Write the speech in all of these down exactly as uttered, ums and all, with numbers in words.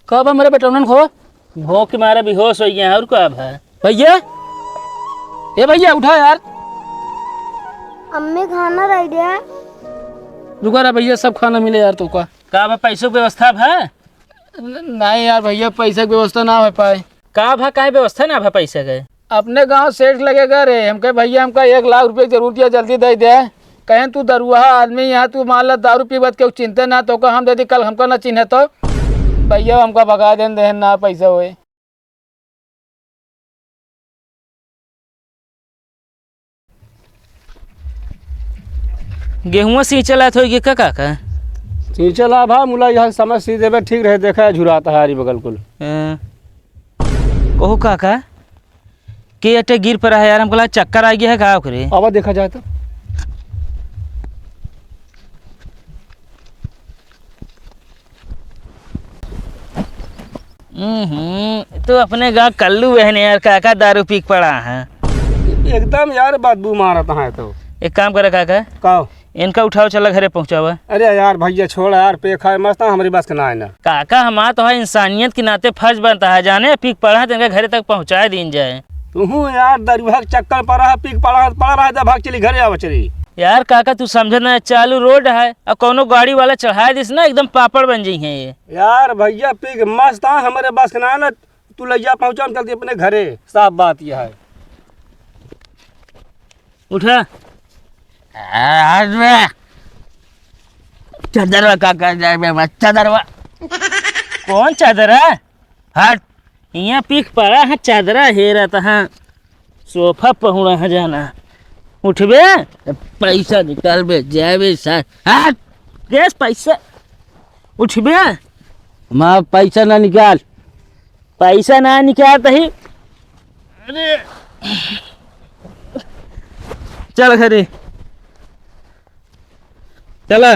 का बा मेरे बेटौनन को? भूख के मारे बेहोश होइ गया है, और का बा? भैया, ए भैया, उठा यार। अम्मी खाना दइ दे। रुका रे भैया, सब खाना मिले यार तोका। का बा, पैसों की व्यवस्था बा? न-, नहीं यार भैया, पैसा की व्यवस्था ना होइ पाए। का भा, काहे व्यवस्था ना भा पैसा के? अपने गाँव सेठ लगे गए रहे, हमके, "भैया, हमका एक लाख रुपया की जरूरत है, जल्दी दइ दे।" कहेन, "तू दरुहा आदमी, यहाँ तू मान ला दारू पीबत के चिंते ना, तोका हम दे दी, कल हमका ना चिन्हे तो।" भैया हमका भगा देन, देहन ना पैसा होए। गेहुआ सींचल आत होई का काका? सींचल आ भा, मुला यहाँ समय सी देबे ठीक रहे, देखा है झुरात है आरी बगल कुल। हाँ। कहो काका, के अटे गिर पड़ा है यार, हमको लगा चक्कर आ गया है का ओकरे? आवा देखा जाए तो। हम्म, तो अपने गाँव कल्लू बहन यार, काका दारू पी के पड़ा है। एकदम यार बदबू मारत है तो। एक काम करा काका, का? इनका उठाओ, चला घरे पहुँचावा। अरे यार भैया छोड़ यार, पेखा है मस्त, हमरी बस के ना है ना। काका हमार तो है, इंसानियत के नाते फर्ज बनता है, जाने पी के पड़ा है तो इनका घरे तक पहुँचा दीन जाए। तुहू यार दरुहा के चक्कर पड़ा है, पी के पड़ा है, पड़ा रहा है, भाग चली घरे आवा चली। यार काका तू समझत ना, चालू रोड है, और कोनो गाड़ी वाला चढ़ाए दिस ना, एकदम पापड़ बन जइहैं ये। यार भैया पी के मस्त आ, हमरे बस के ना ना, तू लइया पहुँचा, हम चलती अपने घरे, साफ बात यह है। उठा। आज में चदरवा का कर जाए बे, चदरवा। कौन चदरा? हट। यहाँ पीक पड़ा है, चदरा हेरत है। सोफा पहुड़ा है जाना। उठबे? पैसा निकाल बे, जाए बे सर। हट। देस पैसा। उठबे? माँ पैसा ना निकाल। पैसा ना निकाल तही। अरे। चल घरे। चला।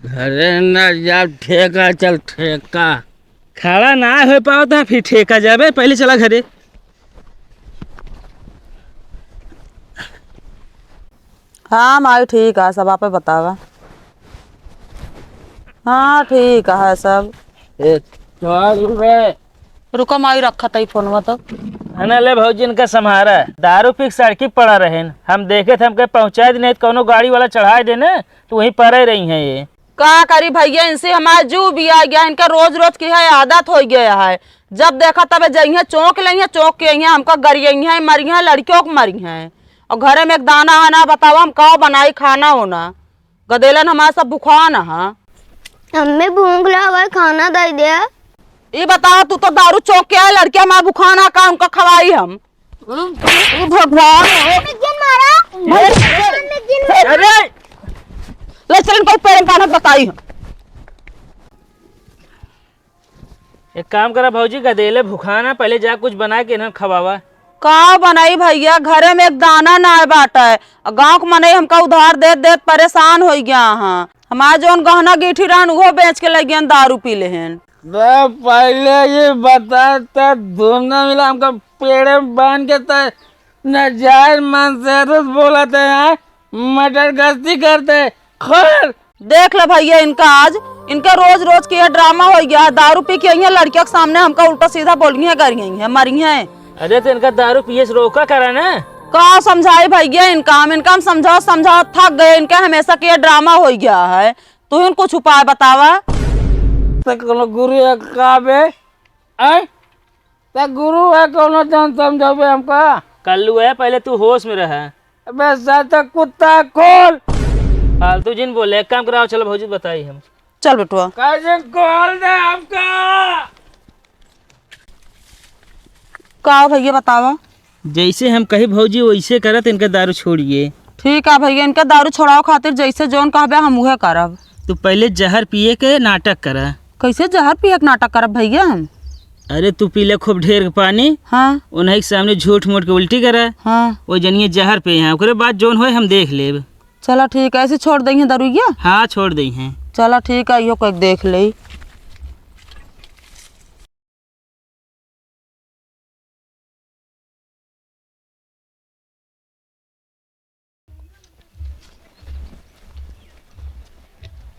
घरे ना जा, ठेका चल, ठेका। खड़ा ना हो पावत है, फिर ठेका जाबे, पहले चला घरे। हाँ माई, ठीक है सब, आपे बतावा। हाँ ठीक है सब। ए, चल बे। रुका माई, रखा तई फोनवा तो। है ना, ले भौजी, इनका सम्हारा। दारू पी के सड़की पड़ा रहेन, हम देखे थे, हमके पहुँचा दी, नहीं तो कौनो गाड़ी वाला चढ़ाए देने, तो वहीं पड़े रही हैं ये। का करी भैया, इनसे हमारा जीव भी आ गया, इनका रोज रोज की है आदत हो गया है। जब देखा तबे जइहे चौंक लेइहे, चौंक के अइहे, हमका गरियइहे, मरिहे, लड़कियों को मरिहे। और घरे में एक दाना आना बतावा, हम का बनाई खाना होना। गदेलन हमारा सब भुखान हा। अम्मी भूख लागे, खाना दे दे। ई बतावा, तू तो दारू चौंक के आए, लड़किया हमारा भुखान हा, का उनका खवाई हम? भगवान। जिन मारा। अरे, ले चल इनको पेड़ में कान्हा बताई हम। एक काम करा भौजी, गदेले भुखाना, पहले जा कुछ बना के इन्हन खवावा। का बनाई भैया, घरे में एक दाना ना बाटा है। गाँव के मनई हमका उधार देत देत परेशान होइ गया हाँ। हमार जौन गहना गीठी रहन उहो बेच के लगियन दारू पी लेहन। बे पहले ये बता, त धुन ना मिला हमका पेड़े में बांध के त नाजायज मन से तो बोलत है यार, मटर गश्ती करते। खैर, देख ले भैया इनका आज, इनका रोज रोज के ये ड्रामा होइ गया है। दारू पी के अइहे लड़किया के सामने हमका उल्टा सीधा बोलिहे, गरिहे, मरिहे। अरे तो इनका दारू पिए से रोका करा ना। का समझाई भैया इनका हम, इनका हम समझाओ समझाओ थक गए, इनका हमेशा के ये ड्रामा होइ गया है। तू ही कुछ उपाय बतावा। तो कोनो गुरु है का बे? आय? त गुरु है कौनो जन समझावे हमका? कल्लू है, पहले तू होश में रह। अबे साला कुत्ता खोल। फालतू जिन बोले, एक काम कराओ, चलो भौजी बताई हम। चल बेटुआ। कैसे खोल दे हमका? का हो भैया बतावा? जैसे हम कही भौजी वैसे करत इनका दारू छोड़िए। ठीक है भैया, इनका दारू छोड़ाओ खातिर जैसे जौन कहबे हम उहे करब। तू पहले जहर पिए के नाटक करा। कैसे जहर पिए के नाटक करब भैया हम? अरे तू पी ले खूब ढेर के पानी। हाँ। उन्हीं के सामने झूठ मूठ के उल्टी करा। हाँ। वो जनिए जहर पे हैं, ओकरे बाद जौन होए हम देख लेब। चला ठीक है, ऐसे छोड़ दइहे दरुइया? हाँ, छोड़ दइहे। चला ठीक है, इहो कोई देख ले।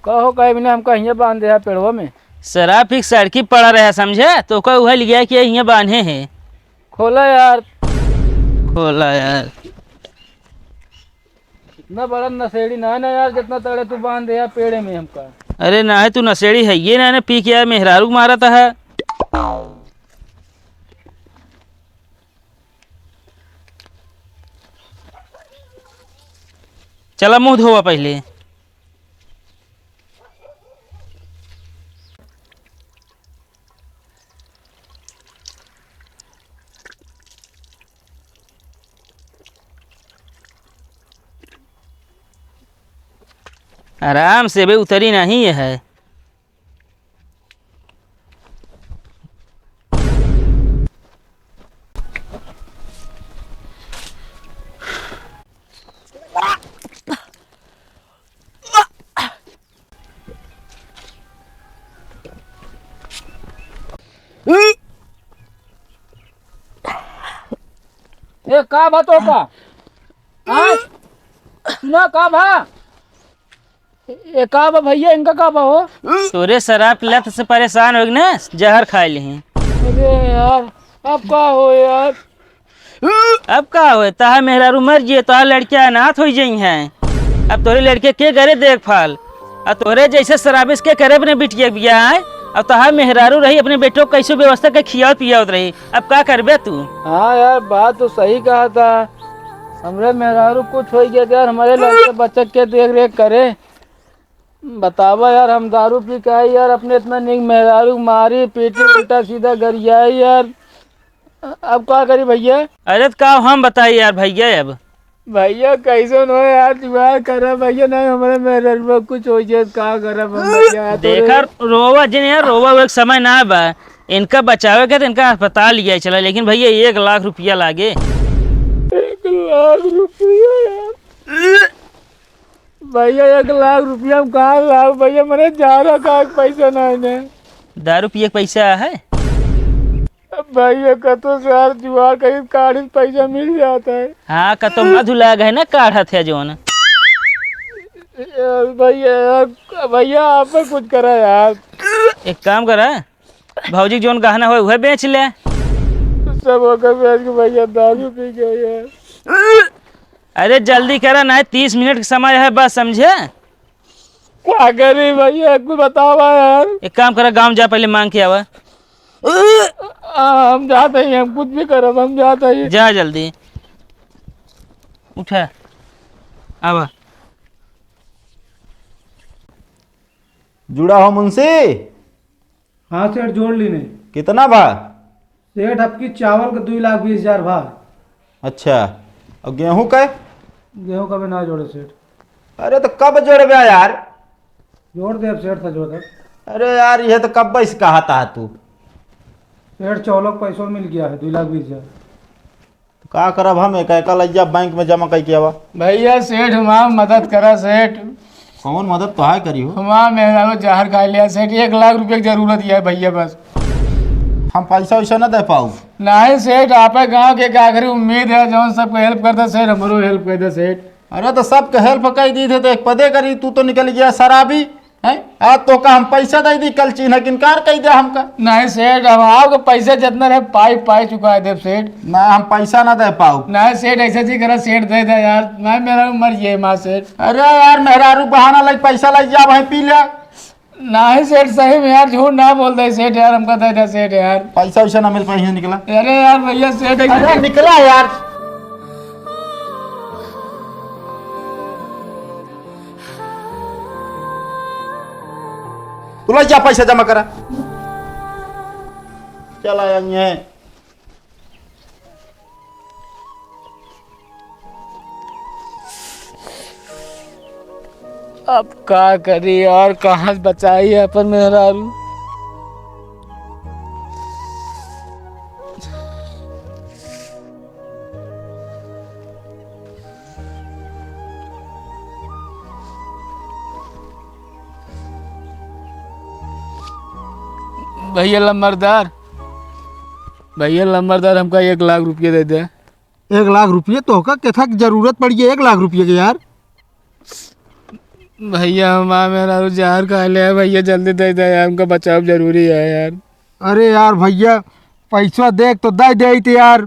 कहो कहे बिना हमका हियाँ बांध दे है पेड़वा में। शराब पी के सड़की पड़ा रहा, समझे? तो ओका उहे लिया कि हियाँ बान्हे है। खोला यार। खोला यार। इतना बड़ा नशेड़ी ना है ना यार, जितना तड़े तू बांध दे यार पेड़े में हमका। अरे ना है, तू नशेड़ी है ये ना, ना पी के यार मेहरारू को मारा था। चला मुँह धोवा पहले। आराम से बे, उतरी नहीं है। ए, का बा तो का? हाँ? सुना, का बा? ए, का बा भैया, इनका का बा हो? तोरे शराब के लत से परेशान हो गए ना, जहर खाए लेही। अरे यार, अब का हो यार? अब का होए, तहार मेहरारू मर जिए, तहार लड़कियां अनाथ होइ जइहैं। अब तोरे लड़के के करे देखभाल? आ तोरे जैसे शराबिस के करे अपने बिटिया के बियाह है? अब तहार मेहरारू रही, अपने बेटों को कैसे व्यवस्था के खियावत पियावत रही, अब का करबे तू? हाँ यार, बात तो सही कहा था। हमरे मेहरारू कुछ होइ गया यार, हमरे लड़के बच्चा के देख रेख करे। बतावा यार, हम दारू पी के आई यार, अपने इतना नीक मेहरारू मारी, पीटी, उल्टा सीधा गरियाई यार। अब का करी भैया? अरे त का हम बताई यार भैया अब। भैया कैसन हो यार, जुगाड़ करा भैया, नहीं हमरे मेहररुआ कुछ होइ जाए, का करब हम भैया? देखा रोवा जिन यार, रोवा वो एक समय ना बा, इनका बचावे के त इनका अस्पताल लिया चला, लेकिन भैया एक लाख रुपया लागे। एक लाख रुपया यार। भैया, एक लाख रुपया हम कहाँ लाऊं भैया? मने जा रहा का पैसा ना है ने। दारू पिए के पैसा है? भैया, कतो से यार जुआ कहीं काढ़ी पैसा मिल जाता है। हाँ, कतो मधु लाग है ना, काढ़त है जोन। यार भैया, यार, भैया, आप कुछ करा यार। एक काम करा, भौजी के जौन गहना होए, उहे बेच ले। सब ओकर बेच के भैया दारू पी गए यार। अरे जल्दी करा, नाहीं तीस मिनट के समय है बस, समझे? का करी भैया, कुछ बतावा यार। एक काम करा, गाँव जा, पहले मांग के आवा। आ, हम जात ही, हम कुछ भी करब, हम जात ही। जा जल्दी, उठा, आवा। जुड़ा हो मुंशी? हाँ सेठ, जोड़ लीने। कितना भा? सेठ, अबकी चावल के दुई लाख बीस हजार भा। अच्छा, अउर गेहूँ के? गेहूँ का भी ना जोड़े सेठ। अरे तो कब जोड़बे यार? जोड़ देब सेठ, सजो तक। अरे यार, ये तो कब से कहा था तू। सेठ, चावल का पैसो मिल गया है, दुई लाख बीस हजार। तो का करब हम, एक एक लइया बैंक में जमा कइके आवा। भैया सेठ, हमार मदद करा सेठ। कौन मदद तोहार करी हो? हमार मेहरारू जहर खाइ लिया सेठ, एक लाख रुपया के जरूरत है भैया बस। हम पैसा वैसा ना दे पाऊ। नाहीं सेठ, आपे गाँव के एक आखिरी उम्मीद है, जौन सबके help करता सेठ, हमरो help कर दे सेठ। अरे तो सबके help कर दी थे तो एक पदे करी, तू तो निकल गया शराबी। हैं? आज तोका हम पैसा दे दी, कल चीन्ह के इनकार कइ दिया हमका। नाहीं सेठ, हम आपके पैसा जितना रहे, पाई, पाई चुकाइ देब सेठ। ना, हम पैसा ना दे पाऊ। नाहीं सेठ, ऐसा जी करा सेठ, दे दे यार, मैं मेरा मर ये माँ सेठ। अरे यार, मेहरारू बहाना लग पैसा लग जा, वहीं पी ले। नाहीं सेठ, सही में यार, झूठ ना बोल दे सेठ यार, हमका दे दे सेठ यार। पैसा वैसा ना मिल पाई, निकला। अरे यार भैया, सेठ एक अरे निकला यार। तू ला जा, पैसा जमा करा। चला आएंगे। अब का करी यार, कहाँ से बचाई अपन मेहरारू? भैया लंबरदार, भैया लंबरदार, हमका एक लाख रुपया दे दे। एक लाख रुपया? तोहका केथा के जरूरत पड़ी है एक लाख रुपया के यार? भइया, हमार मेहरारू जहर खा ले है भइया, जल्दी दे दे यार, उनका बचाव जरूरी है यार। अरे यार भइया, पैसा देख तो दे देइत यार,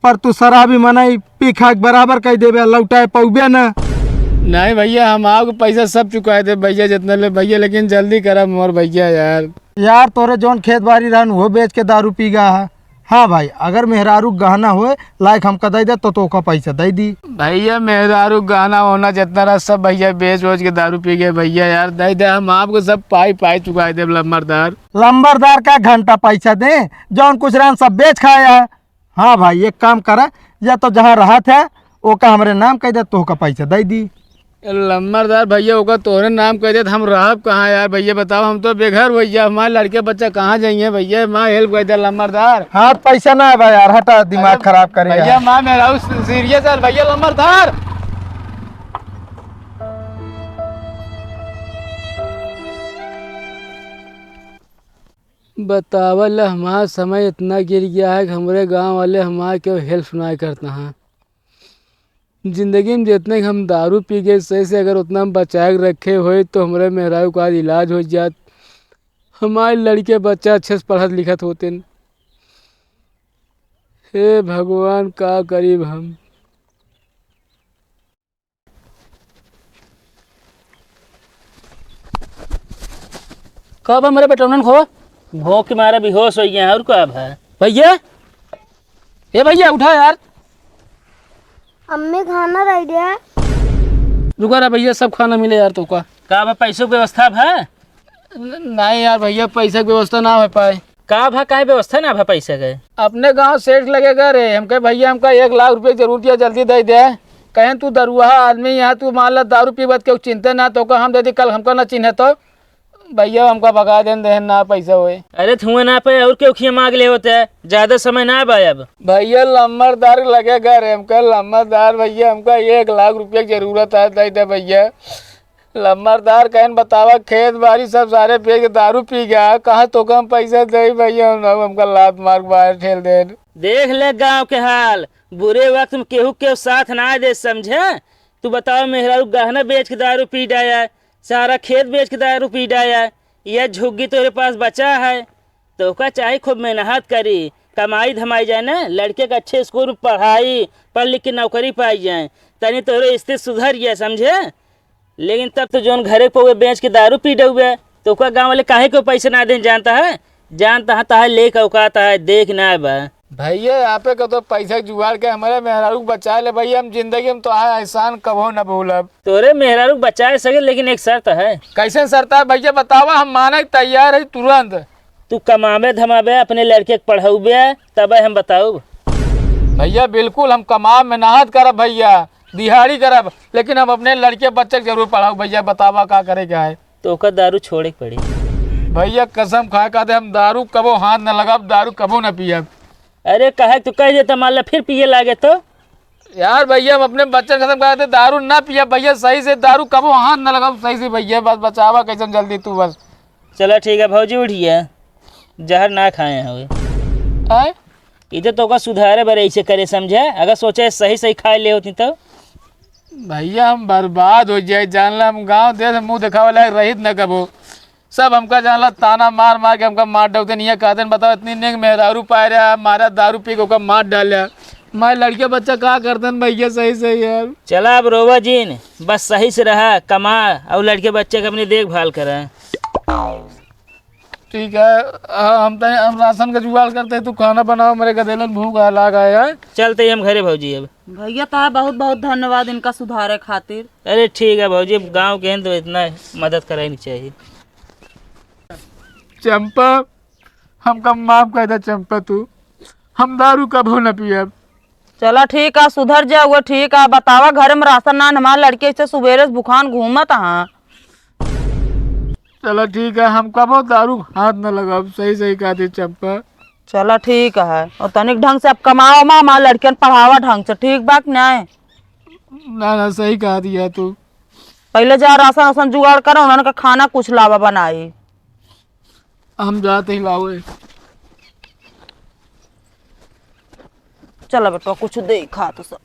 पर तू शराबी मनई, पी खा के बराबर कइ देबे, लौटाए पउबे न। नहीं भइया, हम आपको पैसा सब चुकाए दे भइया, जितना ले भइया, लेकिन जल्दी करब मोर भइया यार। यार तोरे जौन खेत बारी रहन, उहो बेच के दारू पी गा है। हाँ भाई, अगर मेहरारू गहना होए लायक हमका दे दे तो तोका पैसा दे दी। भइया, मेहरारू गहना होना जितना रहा सब भइया बेच वोच के दारू पी गए भइया यार, दे दे, हम आपको सब पाई पाई चुकाए देब लंबरदार। लंबरदार का घंटा पैसा दे, जौन कुछ रहन सब बेच खाया है। हाँ भाई, एक काम करा, या तो जहाँ रहत है ओका हमरे नाम कह दे, तोहका पैसा दे दी। ए लंबरदार भइया, ओका तोहरे नाम कह दे, हम रहब कहाँ यार भइया, बताओ, हम तो बेघर भइया, हमारे लड़के बच्चा कहाँ जाइए भइया, हमार help कह दे लंबरदार। हाँ, पैसा ना है भाई यार, हटा, दिमाग अरे खराब करे भइया, यार। माँ मेहरारू serious है भइया लंबरदार। बतावल, हमार समय इतना गिर गया है कि हमरे गाँव वाले हमार केहू help नाहीं करत हैं। जिंदगी में जितने हम दारू पी गए, सही से अगर उतना हम बचाए के रखे होइत, तो हमरे मेहरारू का आज इलाज होइ जात, हमारे लड़के बच्चा अच्छे से पढ़त लिखत होतिन। हे भगवान, का करीब हम? कब हमरे बेटौनन को? भूख के मारे बेहोश होइ गया, और कब है? भइया, ए भइया, उठा यार। अम्मी, खाना ready है। रुका रे भइया, सब खाना मिले यार तोका। का बा, पैसों की व्यवस्था बा? न-, नहीं यार भइया, पैसा की व्यवस्था ना होइ पाए। का भा, काहे व्यवस्था ना भा पैसा के? अपने गाँव सेठ लगे गा रे, हमके भइया हमका एक लाख रुपया की जरूरत है, जल्दी दे दे। कहेन तू दरुआ आदमी, यहाँ तू मान ला दारू पीबत केहू चिंते ना, तोका हम दे दी, कल हमका ना चिन्हे तो भइया हमका भगा देन, देहन ना पैसा होए। अरे धुआं ना पे और केहू खिया मांग ले होते, ज्यादा समय ना बा अब। भइया लंबरदार लगे गा रे, हमका लंबरदार भइया हमका एक लाख रुपया की जरूरत है, दे दे भइया। लंबरदार कहेन बतावा, खेत बारी सब सारे बेच के दारू पी गया, कहाँ तोका हम पैसा दे भइया, हम, हमका लात मार के बाहर ठेल देन। देख ले गाँव के हाल, बुरे वक्त में केहू केहू साथ ना दे, समझे? तू बतावा, मेहरारू गहना बेच के दारू पी डाया, सारा खेत बेच के दारू पी डाया, यह झुग्गी तोरे पास बचा है, तोका चाही खूब मेहनत करी, कमाई धमाई जाए ना, लड़के के अच्छे स्कूल में पढ़ाई, पढ़ लिख के नौकरी पाई जाए, तनी तोरे स्थिति सुधर जाए, समझे? लेकिन तब तो जौन घरे के पउवे बेच के दारू पी डउबे, तो ओका गाँव वाले काहे को पैसे ना देन जानता है? जानता है, तहार लेके औकात है, देख ना बा। भइया, यहाँ पे कतो पैसा के जुगाड़ के हमरे मेहरारू के बचाए ले भइया, हम जिंदगी में तोहार एहसान कबो न भूलब। तोरे मेहरारू के बचाए सके, लेकिन एक शर्त है। कैसन शर्त है भइया, बतावा, हम माने के तैयार है तुरंत। तू कमाबे धमाबे, अपने लड़के के पढ़उबे, तबे हम बताउब। भइया, बिल्कुल हम कमाब, मेहनत करब भइया, दिहाड़ी करब, लेकिन हम अपने लड़के बच्चे के जरूर पढ़ाउब भइया, बतावा का करे के है। तो ओकर दारू छोड़े के पड़ी। भइया, कसम खाए खातिर हम दारू कबो हाथ न लगाब, दारू कबो न पियब। अरे, कहे तू कह देता, मान ला फिर पिए लागे तो? यार भइया, हम अपने बच्चन कसम खाए खातिर दारू न पियब भइया, सही से दारू कबो हाथ न लगाब, सही से भइया, बस बचावा कैसन जल्दी तू बस। चला ठीक है भौजी, उठिए, जहर ना खाए हवे। आय? ई तो तोका सुधारे बरे ऐसे करे समझे, अगर सोचे सही सही खाए ले होती तो। भइया, हम बर्बाद होइ जाए, जान ला हम गाँव देश में मुँह देखावे लायक रहित न कबो। सब हमका जान ला ताना मार मार के हमका मार डउते नहीं है, कहते हैं, बताओ इतनी नेक मेहरारू पाए रहा, मारा दारू पी के ओका मार डाला। हमारे लड़के बच्चा का करतन भइया, सही सही यार। चला अब रोवा जिन, बस सही से रहा, कमा और लड़के बच्चे के अपनी देखभाल करा। ठीक है, आ, हम तनी, हम राशन का जुगाड़ करते हैं, तू खाना बनाओ, मेरे गदेलन भूख लाग आया है। चलते ही हम घरे भौजी अब। भइया, तोहार बहुत बहुत धन्यवाद इनका सुधारे खातिर। अरे ठीक है भौजी, अब गाँव के हैं तो इतना मदद कराई नहीं चाहिए। चंपा, हमका माफ कर दे चंपा, तू, हम दारू कभो न पियब। चला ठीक है, सुधर जा, वो ठीक है। बतावा, घर में राशन ना, हमारे लड़के से सुबेरे से भुखान घूमत हाँ। चला ठीक है, हम कबो दारू हाथ न लगाब, सही सही कहा थी चंपा। चला ठीक है, और तनिक ढंग से अब कमाओ माँ, हमारे लड़कियन पढ़ावा ढंग से, ठीक बा कि नहीं? ना ना, सही कहा दिया तू। पहले जा राशन वासन जुगाड़ करो, उन्होंने का खाना कुछ लावा बनाई। हम जाते ही लावे। चला बेटा, कुछ दे खा तो सब।